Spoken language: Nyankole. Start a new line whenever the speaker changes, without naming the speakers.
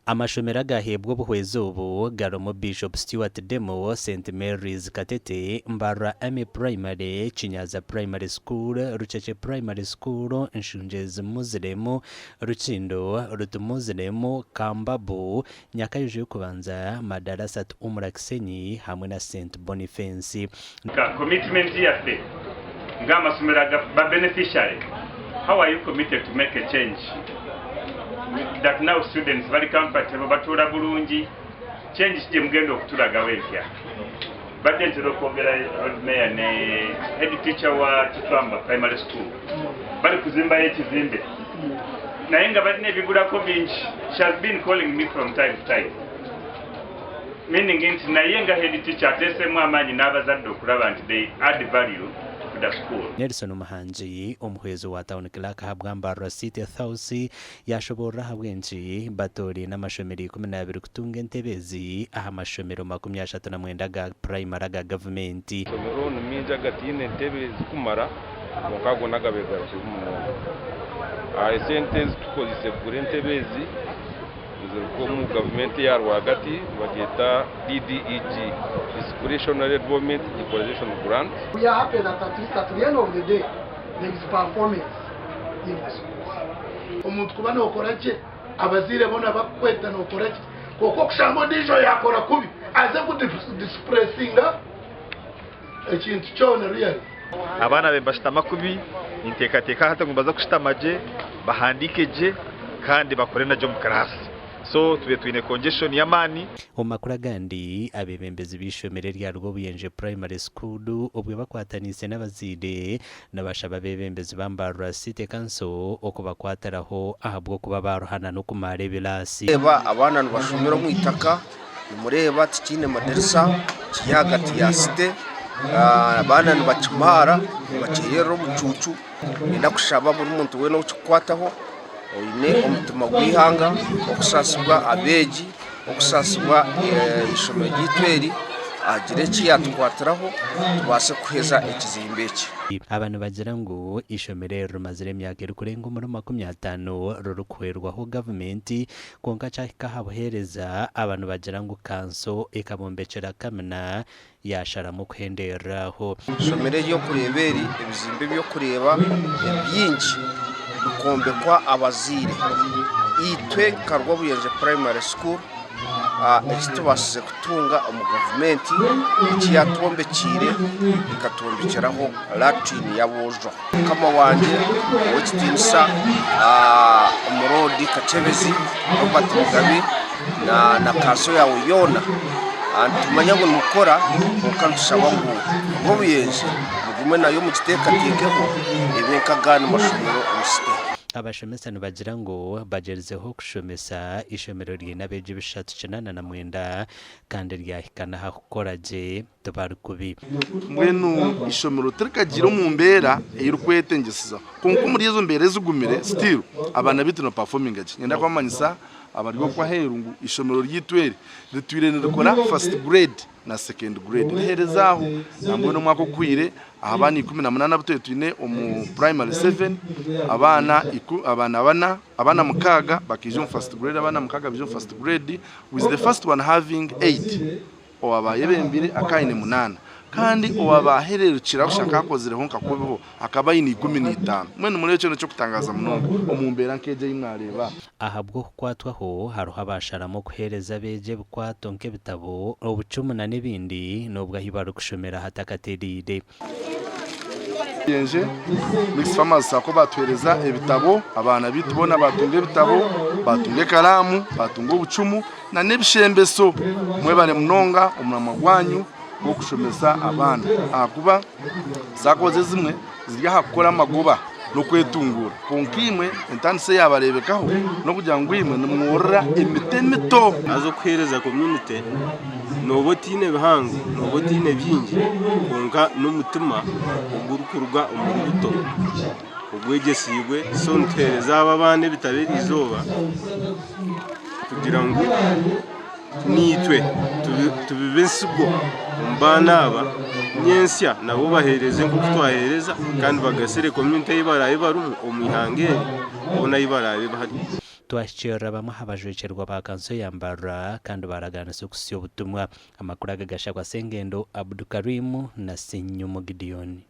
Amashomero agaaheebwa obuhwezi obu garimu Bishop Stuart Demo, Saint Mary's Katete, Mbarara Army Primary, Kinyaza Primary School, Rukyekye Primary School, Nshungyezi Muslim, Rukindo, Rutu Muslim, Kambabu, Nyakaiju y'okubanza, Madarasat Umrah Kisenyi hamwe na Saint Boniface.
Nka commitment yaffe nga amasomero aga ba beneficiary, how are you committed to make a change that now students bali comfortable batuula bulungi, change ki gyemugenda okutulagawo empya? Mbadde ntera okwogera Lord Mayor ne head teacher wa Kitwamba primary school bali kuzimbayo ekizimbe naye nga balina ebibulako bingi, she has been calling me from time to time. Meaning nti naye nga head teacher ateesemu amaanyi n'abazadde okulaba nti they add value to the school.
Nelson Muhangi, omuhwezi wa Town Clerk ahabwa Mbarara City House yaashoboorora ahabw'enki batooraine amashomero 12 kutunga entebe ezi aha mashomero 39 aga purayimari aga gavumenti.
Amasomero ni maingi agataine ntebe zirikumara kwonka ago n'agabaire gari kubi munonga. Esente ezi tukozeise kugura entebe ezi Niziruga omu gavumenti eya rwagati nibagyeta DDEG, Discretionary Development Equalization Grant.
We are happy that at least at the end of the day there is performance in the schools.
Omuntu kuba nokora gye abazaire boona bakukweta nokora gye kwonka okushanga ondiijo yakora kubi aze ku displacinga ekintu kyona really.
Abaana be nibashutama kubi, ninteekateeka hati ngu nibaza kushutama gye, bahandiike gye kandi bakore na gye omu kiraasi. So tubaire twine congestion y'amaani.
Omu makuru agandi, abeebembezi b'eishomero erya Rwobuyenje Primary School obwe bakwataniise n'abazaire nibashaba abeebembezi ba Mbarara City Council okubakwatiraho ahabw'okuba baaruhana n'okumaara ebiraasi.
Reeba abaana nibashomera omu itaka. Nimureeba tikiine madirisa kiri ahagati ya site abaana nibakimaara nibakyeyerera omucuucu niinyenda kushaba buri muntu weena ou kirikukwataho oine omutima gw'eihanga okusaasibwa abeegi okusaasibwa eishomero ryaitu eri agire eki yaatukwatiraho tubaase kuheza ekizimbe eki.
Aba nibagira ngu eishomero eri rimazire emyaka erikurenga omuri 50 ririkuhwerwaho gavumenti Kwonka kyahika aha buheereza, aba nibagira ngu kanso ekabombekyera kamina yaasharamu kuhenderera aho.
Ishomero ery'okureeba eri, ebizimbe eby'okureeba ebingi bikombekwa abazaire. Itwe nka Rwabuyenje Primary School eki tubaasize kutunga omu gavumenti eki yatwombekiire ekatwombekyeraho latrine y'aboojo. Mukama wangye ow'ekitiinisa Omuroodi Kakyebezi Robert Mugabe na kanso yaawe yoona, nitumanya ngu nimukora kwonka nitushaba ngu Rwobuyenje mugume nayo mugiteekateekeho ebe nk'agandi mashomero omu site.
Abashomesa nibagira ngu bagyerizeho kushomesa eishomero riine abeegi 389 kandi ryahika n'aha kukora gye. tibari kubi.
Mbwenu eishomero tirikagiire omu mbeera eyirikwetengyeseza kwonka omuri ezo mbeera ezigumire still abaana beitu nibapafominga gye. Niinyenda kubamanyisa abari okwo aheeru ngu eishomero ryeitu eri ritwire nirikora first grade na second grade rihereza aho. Nambwenu omwaka oguhweire aha baana 18 abu twbaire twine omu primary seven abaana abaana bana abaana mukaaga bakaija omu first grade abaana mukaaga baija omu first grade with the first one having eight. Owaabayebembire akaba aine munaana, kandi owaabahererukire kushusha nk'akozireho nka kubiho akaba aine 15. Mbwenu nimureeba ekyo n'eky'okutangaaza munonga omu mbeera nk'egyo ei mwareeba.
Ahabw'okukwatwaho, hariho abaasharamu okuheereza abeegi ebikwato nk'ebitabo, obucumu n'ebindi n'obwo ahu barikushomera hatakatereire.
Enje Mixed Farmers Sacco batuhereza ebitabo, abaana baitu boona batunga ebitabo, batunga ekaraamu, batunga obucumu na n'ebishembeso. Mwebare munonga omuramwa gwanyu gw'okushomesa abaana ahakuba SACCOs ezimwe ziri aha kukora amagoba n'okwetunguura kwonka imwe entandisa eyabareebekaho n'okugira ngu imwe nimworora emiti emito.
Haza okuheereza community nooba otaine bihango, nooba otaine bingi kwonka n'omutima ogurikuruga omu rubuto ogwegyesiibwe so nituheereza abo abaana ebitabo eriizooba kugira ngu naitwe tubibe ensigo omu baana aba nyentsya nabo baheereze nk'oku twaheereza kandi bagasire community ei baraabe barimu omu ihanga eri hoona ahu baraabe bari.
Twahikirira bamwe aha bajwekyerwa ba kanso ya Mbarara kandi baaragaanisa okuhitsya obutumwa. Amakuru aga gashakwa Sengendo Abdukarim na Ssenyumu Gideon.